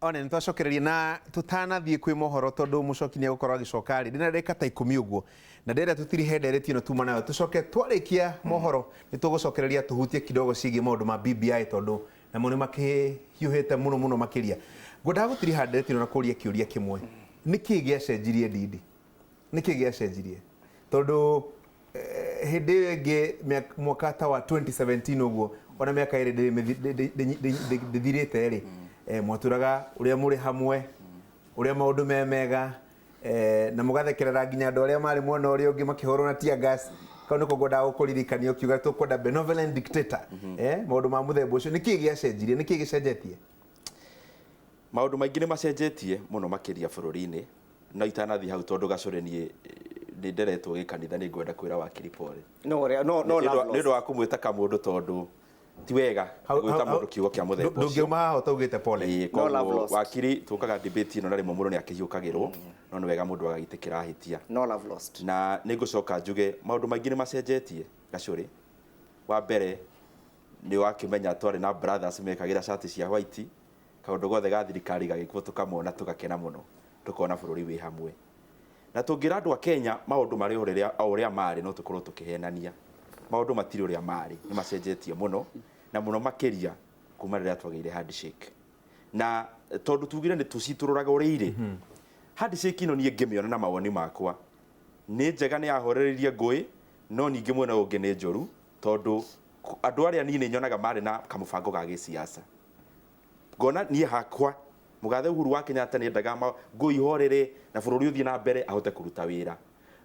One nĩ twacokereria na tũtanathiĩ kwĩ mohoro tondũ mũcoki nĩ egũkorwo agĩcoka rĩ, ndĩna ndagĩka ta 10 ũguo na ndĩrenda tũtirihe ndereti ĩno tuma nayo, tũcoke twarĩkia mohoro nĩ tũgũcokereria tũhutie kidogo ciĩgiĩ maũndũ ma BBI tondũ namo nĩ makĩhiũhĩte mũno mũno makĩria. Ngwendaga gũtiriha ndereti ĩno na kũria kĩũria kĩmwe, nĩkĩ gĩacenjirie Ndindi? Nĩkĩ gĩacenjirie? Tondũ hĩndĩ ĩyo ĩngĩ mwaka ta wa 2017 ũguo, ona mĩaka 2 ndĩthirĩte rĩ, mwatũraga ũrĩa mũrĩ hamwe, ũrĩa maũndũ me mega, na mũgathekerera nginya andũ arĩa marĩ mwena ũrĩa ũngĩ makĩhũrwo na tear gas. Kau nĩko ngwendaga gũkũririkania ũkiuga tũkwenda benevolent dictator. Maũndũ ma mũthemba ũcio, nĩkĩ gĩacenjirie? Nĩkĩ gĩcenjetie? Maũndũ maingĩ nĩ macenjetie mũno makĩria bũrũri-inĩ. No itanathiĩ hau tondũ gacũrĩ niĩ nĩ nderetwo gĩkanitha, nĩ ngwenda kwĩra wakiri pole. No, no, no, Nĩ ũndũ wa kũmwĩta kamũndũ tondũ ti wega gwĩta mũndũ kiugo kĩa mũthemba ũcio. Ndũngiuma haha ũtaugĩte pole. Ĩĩ, koguo wakiri tũkaga debate ĩno na rĩmwe mũndũ nĩ akĩhiũkagĩrwo, no nĩ wega mũndũ agagĩtĩkĩra ahĩtia. No love lost. Na nĩ ngũcoka njuge maũndũ maingĩ nĩ macenjetie gacũrĩ. Wa mbere nĩ wakĩmenya twarĩ na brothers mekagĩra cati cia white, kaũndũ gothe ga thirikari gagĩkwo tũkamona tũgakena mũno, tũkona bũrũri wĩ hamwe. Na tũngĩra andũ a Kenya maũndũ marĩ o ũrĩa marĩ no tũkorwo tũkĩhenania. Maũndũ matirĩ ũrĩa marĩ, nĩ macenjetie mũno na mũno makĩria kuma rĩrĩa twagĩire handshake. Na tondũ tugire nĩ tũcitũrũraga ũrĩa irĩ, handshake ĩno niĩ ngĩmĩona na mawoni makwa nĩ njega, nĩ yahorereirie ngũĩ, no ningĩ mwena ũyũ ũngĩ nĩ njũru tondũ andũ arĩa niĩ nĩ nyonaga marĩ na kamũbango ga gĩsiasa. Ngona niĩ hakwa mũgathe Uhuru wa Kenyatta nĩ endaga ngũi ihorere na bũrũri ũthiĩ na mbere ahote kũruta wĩra.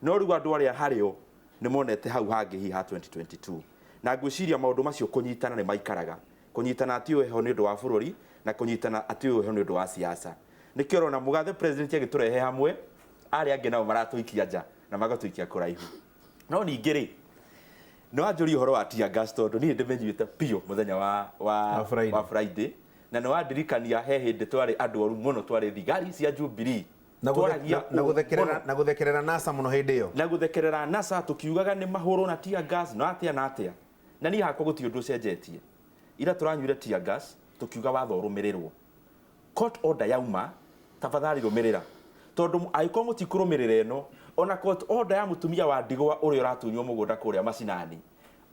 No rĩu andũ arĩa harĩ o nĩ monete hau hangĩ hihi ha 2022. Na ngwĩciria maũndũ macio kũnyitana nĩ maikaraga. Kũnyitana atĩ ũyũ eho nĩ ũndũ wa bũrũri na kũnyitana atĩ ũyũ eho nĩ ũndũ wa siasa. Nĩkĩo ũrona mũgathe president agĩtũrehe hamwe, arĩa angĩ nao maratũikia nja na magatũikia kũraihu. No ningĩ rĩ, nĩ wanjũria ũhoro wa tear gas tondũ niĩ ndĩmĩnyuĩte biũ mũthenya wa Friday. Wa Friday. Na nĩ wandirikania he hĩndĩ twarĩ andũ oru mũno, twarĩ thigari cia Jubilee. Twaragia ũru mũno. Na gũthekerera NASA mũno hĩndĩ ĩyo. Na gũthekerera NASA tũkiugaga nĩ mahũrwo na tear gas na atĩa na atĩa. Na niĩ hakwa gũtirĩ ũndũ ũcenjetie. Ira tũranyuire tear gas tũkiuga watho ũrũmĩrĩrwo. Court order yauma tafadhali rũmĩrĩra, tondũ angĩkorwo mũtikũrũmĩrĩra ĩno, ona court order ya mũtumia wa ndigwa ũrĩa ũratunywo mũgũnda kũrĩa macinani,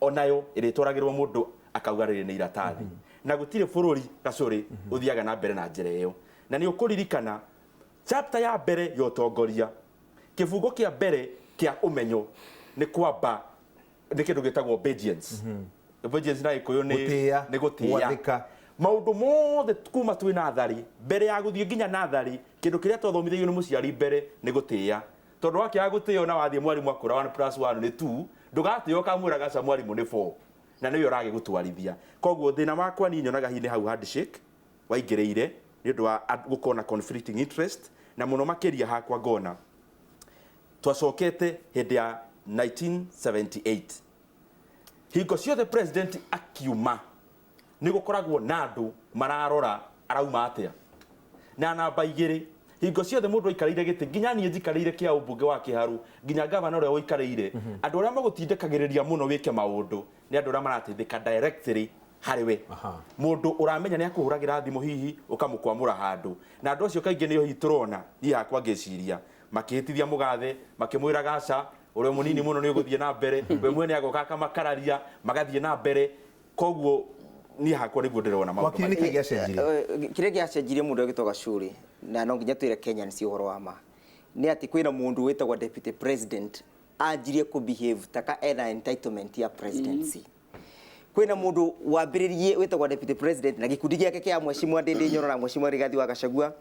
onayo ĩrĩtwaragĩrwo mũndũ akauga rĩrĩ nĩ iratathi. Na gũtirĩ bũrũri gacũrĩ ũthiaga na mbere na njĩra ĩyo. Na nĩ ũkũririkana chapter ya mbere ya ũtongoria, kĩbungo kĩa mbere kĩa ũmenyo nĩ kwamba nĩ kĩndũ gĩtagwo obedience. Obedience na Gĩkũyũ nĩ Gũtĩĩa, nĩ gũtĩĩa. Gwathĩka. Maũndũ mothe kuma twĩ natharĩ, mbere ya gũthiĩ nginya natharĩ, kĩndũ kĩrĩa twathomithagio nĩ mũciari mbere nĩ gũtĩĩa. Tondũ wakĩaga gũtĩĩa ona wathiĩ mwarimũ akwĩra 1 plus 1 nĩ 2, ndũgatĩĩa ũkamwĩra gaca mwarimũ nĩ 4. Na nĩwe ũragĩgũtwarithia. Koguo thĩna wakwa niĩ nyonaga hihi nĩ hau handshake waingĩrĩire nĩ ũndũ wa gũkorwo na conflicting interest, na mũno makĩria hakwa ngona twacokete hĩndĩ ya 1978. Hingo ciothe president akiuma nĩ gũkoragwo na andũ mararora arauma atĩa. Na namba 2, hingo ciothe mũndũ aikarĩire gĩtĩ, nginya niĩ njikarĩire kĩa ũmbunge wa Kĩharu, nginya gavana ũrĩa ũikarĩire, andũ arĩa magũtindĩkagĩrĩria mũno wĩke maũndũ nĩ andũ arĩa marateithĩka directly harĩ we. Mũndũ ũramenya nĩ akũhũragĩra thimũ hihi ũkamũkwamũra handũ, na andũ acio kaingĩ nĩo hihi tũrona, niĩ hakwa ngĩciria makĩhĩtithia mũgathe, makĩmwĩra gaca ũrĩa mũnini mũno nĩ ũgũthiĩ na mbere, we mwene agoka akamakararia magathiĩ na mbere. Koguo niĩ hakwa nĩguo ndĩrona maũndũ Wakiri, nĩkĩ gĩacenjirie? Kĩrĩa gĩacenjirie mũndũ agĩtwo Gacũrĩ, na no nginya twĩre Kenyans ũhoro wa ma, nĩ atĩ kwĩna mũndũ wĩtagwo deputy president anjirie kũ behave taka ena entitlement ya presidency. Kwĩna mũndũ wambĩrĩrie wĩtagwo deputy president na gĩkundi gĩake kĩa Mheshimiwa Ndindi Nyoro na Mheshimiwa Rigathi wa Gachagua,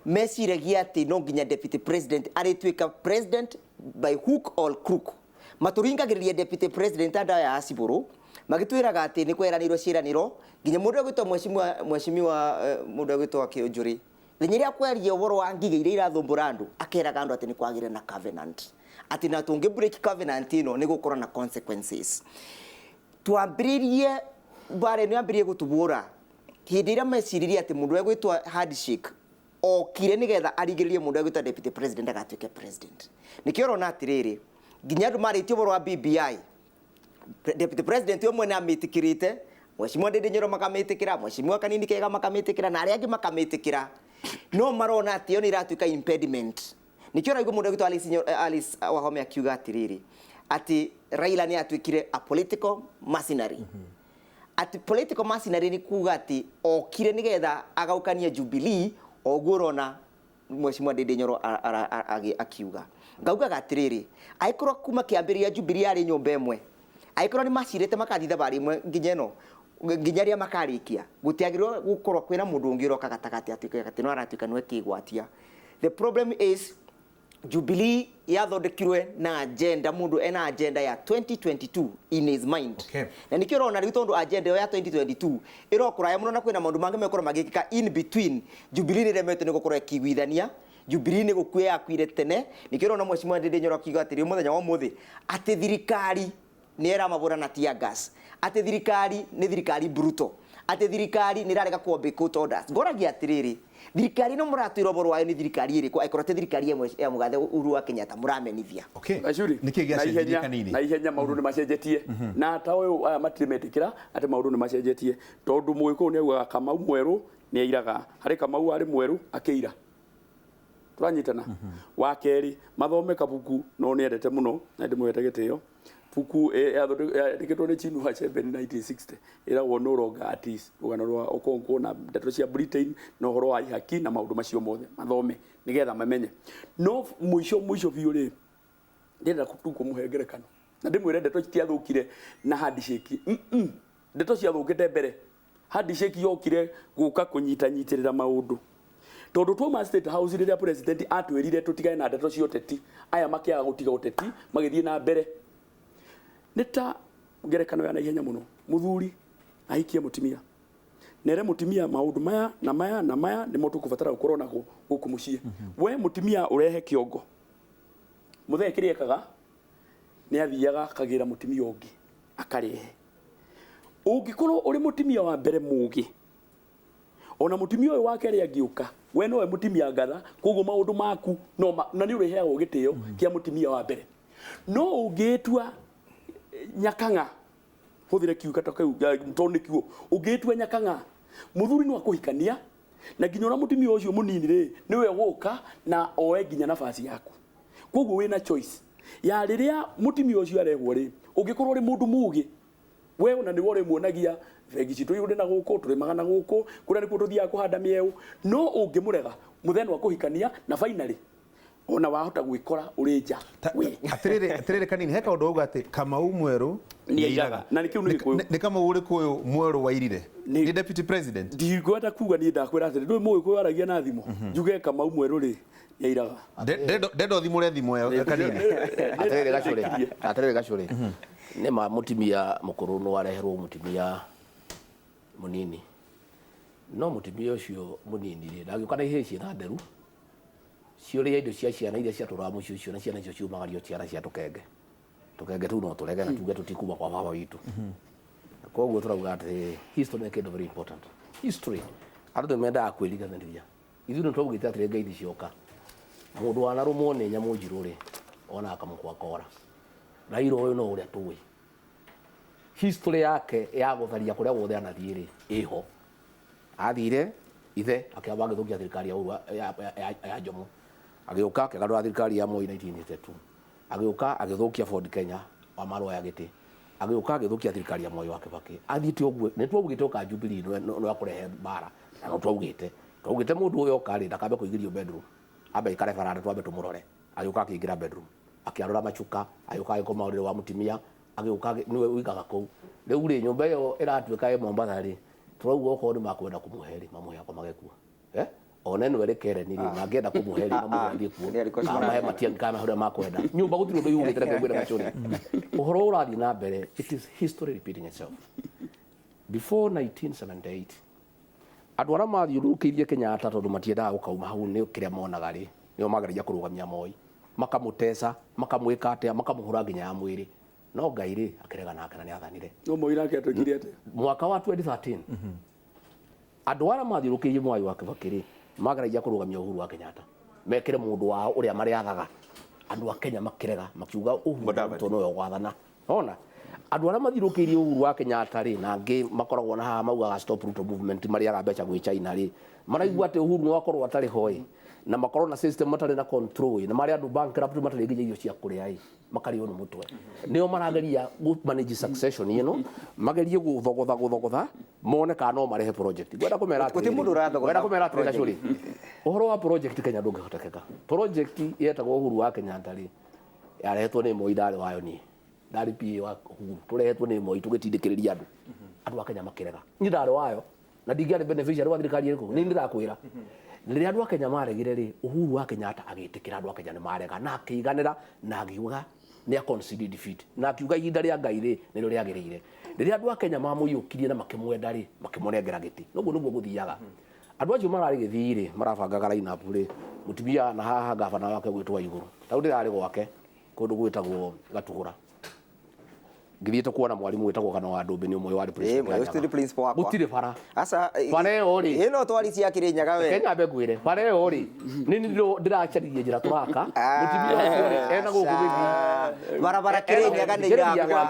meciragia atĩ no nginya deputy president arĩtuĩka president by hook or crook. Matũringagĩrĩria deputy president andũ aya a Cibũrũ, magĩtwĩraga atĩ nĩ kweranĩirwo ciĩranĩro nginya mũndũ egwĩtwo mheshimiwa mũndũ egwĩtwo Kĩũnjũrĩ thenya ĩrĩa akwaria ũhoro wa ngigĩ iria irathumbũra andũ, akeraga andũ atĩ nĩ kwagĩre na covenant, atĩ na tũngĩ break covenant ĩno nĩ gũkorwo na consequences. Twambĩrĩrie mbara ĩno yambĩrĩrie gũtubũra hĩndĩ ĩrĩa meciririe atĩ mũndũ egwĩtwo handshake okire nĩgetha arigĩrĩrie mũndũ egwĩtwo deputy president agatuĩke president. Nĩkĩo ũrona atĩrĩrĩ, nginya andũ marĩtie ũhoro wa BBI, deputy president we mwene amĩtĩkĩrĩte. Mheshimiwa Ndindi Nyoro makamĩtĩkĩra, Mheshimiwa Kanini Kega makamĩtĩkĩra, na arĩa angĩ makamĩtĩkĩra, no marona atĩ ĩyo nĩ ĩratuĩka impediment. Nĩkĩo ũraigua mũndũ agĩtwo Alice Wahome akiuga atĩrĩrĩ, atĩ Raila nĩ atuĩkire a political mercenary. Atĩ political mercenary nĩ kuga atĩ okire nĩgetha agaũkanie Jubilee, o ũguo ũrona Mheshimiwa Ndindi Nyoro akiuga. Ngaugaga atĩrĩrĩ, angĩkorwo kuma kĩambĩrĩria Jubilee yarĩ nyũmba ĩmwe, angĩkorwo nĩ macirĩte makathiĩ thabarĩ ĩmwe nginya ĩno, nginya rĩrĩa makarĩkia, gũtiagĩrĩirwo gũkorwo kwĩna mũndũ ũngĩ ũroka gatagatĩ atuĩke atĩ no aratuĩka nĩwe kĩgwatia. The problem is Jubilee yathondekirwe na agenda, mundu ena agenda ya 2022 in his mind. Na nikio urona riu tondu agenda ya 2022 irokuraya muno na kwina maundu mangi mekorwo magikika in between. Jubilee ni remetwo ni gukorwo ikiguithania, Jubilee ni gukua yakuire tene. Nikio urona Mheshimiwa Ndindi Nyoro akiuga atiri muthenya wa umuthi ati thirikari ni ĩramabũra na tear gas, ati thirikari ni thirikari brutal, ati thirikari ni irarega ku obey court orders. Ngoragia atiriri, thirikari no muratwira ũhoro wayo ni thirikari ĩrĩkũ angĩkorwo ti thirikari ĩmwe ya mũgathe Uhuru wa Kenyatta mũramenithia? Gacuri, Nĩkĩ gĩacenjirie kanini? Na ihenya maũndũ nĩ macenjetie. Na ta ũyũ aya matirĩ metĩkĩra atĩ maũndũ nĩ macenjetie, tondũ Mũgĩkũyũ nĩ augaga Kamau mwerũ nĩ airaga, harĩ Kamau arĩ mwerũ akĩira. Tũranyitana. Wa kerĩ, mathome kabuku no nĩ endete mũno na ndĩmũhete gĩtĩo. Buku yandĩkĩtwo nĩ Chinua Achebe 1960 ĩragwo No Longer at Ease, rũgano rwa Okonkwo na ndeto cia Britain na ũhoro wa ihaki na maũndũ macio mothe mathome nĩgetha mamenye. No mũico mũico biũ rĩ, ndĩrenda tu kũmũhe ngerekano na ndĩmwĩre ndeto citiathũkire na handshake. Ndeto ciathũkĩte mbere, handshake yokire gũka kũnyitanyitĩrĩra maũndũ. Tondũ twauma State House rĩrĩa president atwĩrire tũtigane na ndeto cia ũteti, aya makĩaga gũtiga ũteti magĩthiĩ na mbere. Nĩ ta ngerekano ya naihenya mũno, mũthuri ahikie mũtumia nere mũtumia maũndũ maya na maya na maya nĩmo tũkũbatara gũkorwo nago gũkũ mũciĩ. We mũtumia ũrehe kĩongo, mũthee kĩrĩa ekaga nĩ athiaga akagĩra mũtumia ũngĩ akarehe. Ũngĩkorwo ũrĩ mũtumia wa mbere mũũgĩ, ona mũtumia ũyũ wa kerĩ angĩũka, we nowe mũtumia ngatha, koguo maũndũ maku no na nĩ ũrĩheagwo gĩtĩo kĩa mũtumia wa mbere. No ũngĩĩtua nyakang'a, hũthĩre kiugo ta kĩu, tondũ nĩ kiugo, ũngĩĩtua nyakang'a, mũthuri no akũhikania na nginya ona mũtumia ũcio mũnini rĩ, nĩwe ũgũka na oe nginya nafasi yaku. Koguo wĩna choice ya rĩrĩa mũtumia ũcio arehwo rĩ, ũngĩkorwo ũrĩ mũndũ mũũgĩ, we ona nĩwe ũrĩmuonagia bengi citũ irĩ na gũkũ, tũrĩmaga na gũkũ, kũrĩa nĩkuo tũthiaga kũhanda mĩeũ. No ũngĩmũrega, mũthenya wa kũhikania na finally ona wahota gwĩkora ũrĩ nja. Atĩrĩrĩ kanini, he kaũndũ wauga atĩ Kamau mwerũ Nĩ airaga. Na nĩ kĩu nĩ Gĩkũyũ. Nĩ Kamau ũrĩkũ ũyũ mwerũ wairire? Nĩ deputy president? Ndikwenda kuga niĩ ndakwĩra atĩrĩ, ndũĩ Mũgĩkũyũ aragia na thimo. Njuge Kamau mwerũ rĩ, nĩ airaga. Ndenda ũthimũre thimo ĩyo kanini. Atĩrĩrĩ Gacũrĩ, atĩrĩrĩ Gacũrĩ. Nĩ ma mũtumia mũkũrũ no areherwo mũtumia mũnini. No mũtumia ũcio mũnini rĩ, ndangĩũka na ihĩĩ ciĩna nderu, ciũrĩe indo cia ciana iria ciatũraga mũciĩ ũcio, na ciana icio ciumagario ciana cia tũkenge. Tũkenge tũu no tũrege na tuge tũtikuma kwa baba witũ. Koguo tũrauga atĩ history nĩ kĩndũ very important. History, andũ nĩ mendaga kwĩriganĩria. Ithuĩ nĩ twaugĩte atĩrĩ ngeithi cioka, mũndũ wanarũmwo nĩ nyamũ njirũ rĩ, onaga kamũkwa kora. Raila ũyũ no ũrĩa tũĩ. History yake ya gũtharia kũrĩa guothe anathiĩ rĩ, ĩho. Athire ithe akĩamba agĩthũkia thirikari ya Uhuru ya Jomo. Agĩũka akĩgarũra thirikari ya Moi 1982. Agĩũka agĩthũkia Ford Kenya wa marũa ya gĩtĩ. Agĩũka agĩthũkia thirikari ya Moi wa Kibaki. Athiĩte ũguo, nĩ twaugĩte ũka Jubilee nĩ akũrehe mbara. Na no twaugĩte. Twaugĩte mũndũ ũyũ oka rĩ, ndakambe kũingĩrio bedroom. Ambe aikare baranda twambe tũmũrore. Agĩũka akĩingĩra bedroom. Akĩarũra macuka, agĩũka agĩkoma ũrĩrĩ wa mũtumia, agĩũka nĩwe ũigaga kũu. Rĩu rĩ, nyũmba ĩyo ĩratuĩka ĩ Mombatha rĩ, tũrauga okorwo nĩ makwenda kũmũhe rĩ, mamũhe akomage kuo. One nĩwe rĩkereni rĩ, mangĩenda kũmũhe rĩ, mamũhe athiĩ kuo. Nĩ arĩkũ Kana mahe Matiang'i kana ũrĩa makwenda. Nyũmba gũtirĩ ũndũ yugĩte reke ngwĩre Gacũrĩ. Ũhoro ũrathiĩ na mbere, it is history repeating itself. Before 1978, andũ arĩa mathiũrũrũkĩirie Kenyatta tondũ matiendaga gũkauma hau nĩ kĩrĩa monaga rĩ, nĩo mageragia kũrũgamia Moi. Makamũteca, makamwĩka atĩa, makamũhũra nginya ya mwĩrĩ. No Ngai rĩ, akĩrega nake na nĩathanire. No Moi nake atwĩkire atĩa? Mwaka wa 2013, andũ arĩa mathiũrũrũkĩirie Mwai wa Kibaki rĩ, mageragia kũrũgamia Uhuru wa Kenyatta. Mekĩre mũndũ wao ũrĩa marĩathaga. Andũ a Kenya makĩrega, makiuga Uhuru Mudavadi. Ruto nowe ũgwathana. Ona Andũ arĩa mathiũrũrũkĩirie Uhuru wa Kenyatta rĩ, na angĩ makoragwo na haha maugaga stop Ruto movement, marĩaga mbeca gwĩ China rĩ, maraigua atĩ Uhuru no akorwo atarĩ ho ĩ, na makorwo na system matarĩ na control ĩ, na marĩ andũ bankrupt matarĩ nginya irio cia kũrĩa ĩ, makarĩo nĩ mũtwe. Nĩo marageria gũ manage succession ĩno, magerie gũthogotha gũthogotha mone kana no marehe project. Ngwenda kũmera Gũtirĩ mũndũ ũrathogotha ngwenda kũmera atĩrĩrĩ project. Gacũrĩ, ũhoro wa project Kenya ndũngĩhotekeka. Project yetagwo Uhuru wa Kenyatta rĩ, yarehetwo nĩ Moi, ndarĩ wayo niĩ, ndarĩ PA wa Uhuru, tũrehetwo nĩ Moi tũgĩtindĩkĩrĩria andũ, andũ a Kenya makĩrega. Niĩ ndarĩ wayo na ndingĩarĩ beneficiary wa thirikari ĩrĩkũ, nĩ ndĩrakwĩra. Rĩrĩa andũ a Kenya maregire rĩ, Uhuru wa Kenyatta agĩtĩkĩra andũ a Kenya nĩ marega, na akĩiganĩra na akiuga nĩ a concede defeat, na akiuga ihinda rĩa Ngai rĩ nĩrĩo rĩagĩrĩire. Rĩrĩa andũ a Kenya mamũiyũkirie na makĩmwenda rĩ, makĩmũnengera gĩtĩ. Noguo nĩguo gũthiaga. Andũ acio mararĩ gĩthii rĩ, marabangaga line up rĩ, mũtumia na haha gavana wake gwĩtwo Waigũrũ. Tarĩu ndĩrarĩ gwake kũndũ gwĩtagwo Gatugũra, ngĩthiĩte kuona mwarimũ wĩtagwo Kana wa Ndũmbĩ, nĩ ũmwe warĩ Ĩĩ, principal ũcio Kĩrĩnyaga. nĩ principal wakwa. Gũtirĩ bara. Aca, Bara ĩyo rĩ, ĩ no twari cia Kĩrĩnyaga we. Kenya mbe ngwĩre, bara ĩyo rĩ, nĩ niĩ ndĩracaririe njĩra tũraka. Mũtumia ũcio rĩ, ena gũkũ gĩthii. Barabara Kĩrĩnyaga nĩ irakwa.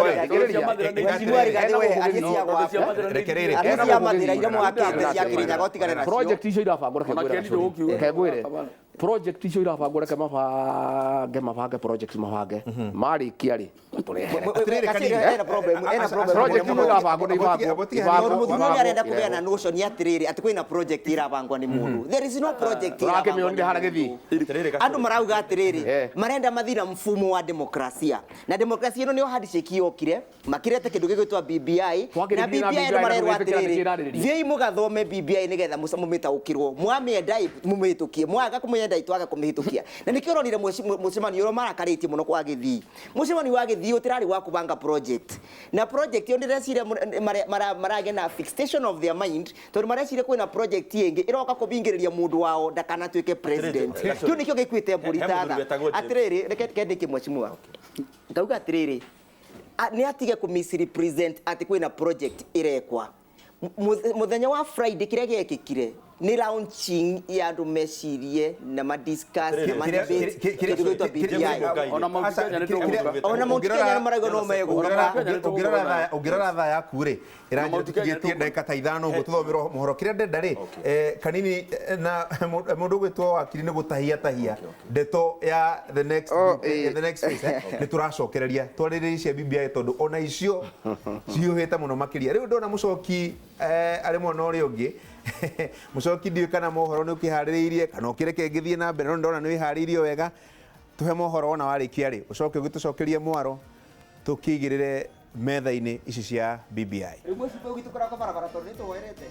Mheshimiwa Rigathĩ we, athiĩ cia gwakwa. Rekereire. Athiĩ cia Mathĩra iria mwakĩte cia Kĩrĩnyaga ũtigane nacio. Project icio irabangwo, reke Ona ngwĩre Kennedy Gacũrĩ. ũkiuga. Reke ngwĩre, project icio irabangwo, reke mabange mabange project mabange, marĩkia rĩ matũrehere. Atĩrĩrĩ, Gacĩrĩ, kanini. ena problem, ena problem. Project ĩno ĩrabangwo nĩ ibangwo, ibangwo, Tondũ mũthuri ũyũ arenda ibangwo. kũgĩa na notion atĩrĩrĩ, atĩ kwĩna project ĩrabangwo nĩ mũndũ. There is no project ĩrabangwo Tũrakĩmĩonire nĩ harĩa gĩthii. mũndũ. Atĩrĩrĩ, Andũ marauga atĩrĩrĩ, Eh. marenda mathiĩ na mfumo wa demokrasia, na demokrasia ĩno nĩyo handshake yokire, makĩrete kĩndũ gĩgwĩtwo BBI, na Twakĩrĩkirie na BBI BBI andũ marerwo na tũgĩtĩkĩra atĩrĩrĩ, nĩkĩo ĩrarĩrĩria. thiĩi mũgathome BBI nĩgetha mũmĩtaũkĩrwo, mwamĩenda mũmĩhĩtũkie, mwaga kũmĩenda twaga kũmĩhĩtũkia. Na nĩkĩo ũronire mũcemanio ũrĩa marakarĩtie mũno kwa gĩthii. Mũcemanio wa gĩthii ũtirarĩ wa kũbanga project, na project ĩyo ndĩreciria maragĩa na fixation of their mind, tondũ mareciria kwĩna project ĩngĩ ĩroka kũbingĩrĩria mũndũ wao ndakanatuĩke president. Atĩrĩrĩ, Kĩu nĩkĩo gĩkuĩte mbũri He mũthuri tatha. wetagwo James. Atĩrĩrĩ, reke ndĩkie mheshimiwa. Ngauga atĩrĩrĩ, nĩ atige kũ misrepresent atĩ kwĩna project ĩrekwa. Mũthenya wa Friday kĩrĩa gĩekĩkire nĩ launching ya andũ mecirie na madiscuss na madebate kĩndũ gĩgwĩtwo BBI. Ona Mount Kenya nĩ tũgũka. Ona Mount Kenya nĩ marauga no megũka. Ũngĩrora thaa yaku rĩ, ĩranjĩra Mount Kenya tũtigĩtie ndagĩka ta ithano ũguo tũthomerwo mohoro. Kĩrĩa ndenda rĩ, kanini, na mũndũ ũgwĩtwo wakiri nĩ gũtahia tahia ndeto ya the next Oh, eh. the next phase, nĩ tũracokereria twarĩrĩrie cia BBI tondũ ona icio cihiũhĩte mũno makĩria. Rĩu ndona mũcoki arĩ mwena ũrĩa ũngĩ. Mũcoki, ndiũĩ kana mohoro nĩ ũkĩharĩrĩirie kana ũkĩreke ngĩthiĩ na mbere, no ndona nĩ wĩharĩirie wega. Tũhe mohoro wona warĩkia rĩ, ũcoke ũgĩtũcokerie mwaro tũkĩigĩrĩre metha-inĩ ici cia BBI. Rĩu mũcibi ũgitũ kũrako barabara tondũ nĩ tũwerete.